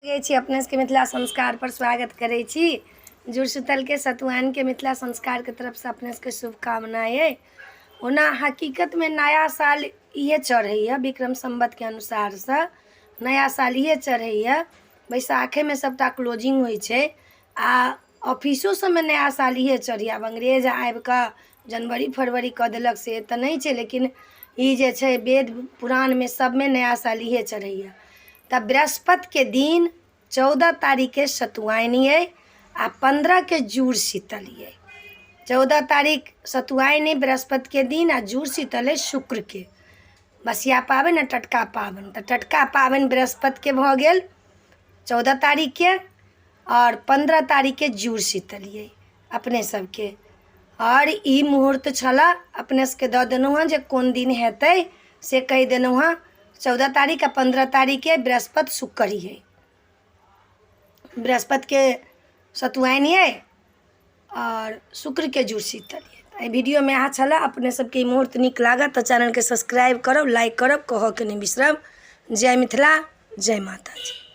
लगै छी अपने सबके मिथिला संस्कारपर स्वागत करै छी। जुड़शीतलके सतुआइनके मिथिला संस्कारके तरफसँ अपने सबके शुभकामना अइ। ओना हकीकतमे नया साल इहे चढ़ैए, विक्रम सम्वतके अनुसारसँ नया साल इहे चढ़ैए। बैसाखेमे सबटा क्लोजिंग होइ छै आ ऑफिसो सबमे नया साल इहे चढ़ैए। आब अंग्रेज आबिकऽ जनवरी फरवरी कऽ देलक से तऽ नहि छै, लेकिन ई जे छै वेद पुराणमे सबमे नया साल इहे चढ़ैए। तऽ बृहस्पतिके दिन 14 तारीखके सतुआइन अइ आ 15के जुड़ शीतल अइ। 14 तारीख सतुआइन अइ बृहस्पतिके दिन आ जुड़ शीतल अइ शुक्रके। बसिया पाबनि आ टटका पाबनि, तऽ टटका पाबनि बृहस्पतिके भऽ गेल 14 तारीखके आओर 15 तारीखके जुड़ शीतल अइ अपने सबके। आओर ई मुहूर्त छलऽ, अपने सबके दऽ देलहुँ हँ जे कोन दिन हेतै से कहि देलहुँ हँ। 14 तारीख आ 15 तारीखके बृहस्पति शुक्र अइ। बृहस्पतिके सतुआइन अइ आओर शुक्रके जुड़ शीतल अइ। एहि वीडियोमे इएह छलऽ। अपने सबके ई मुहूर्त नीक लागत तऽ चैनलके सब्सक्राइब करब, लाइक करब, कहऽके नहि बिसरब। जय मिथिला, जय माताजी।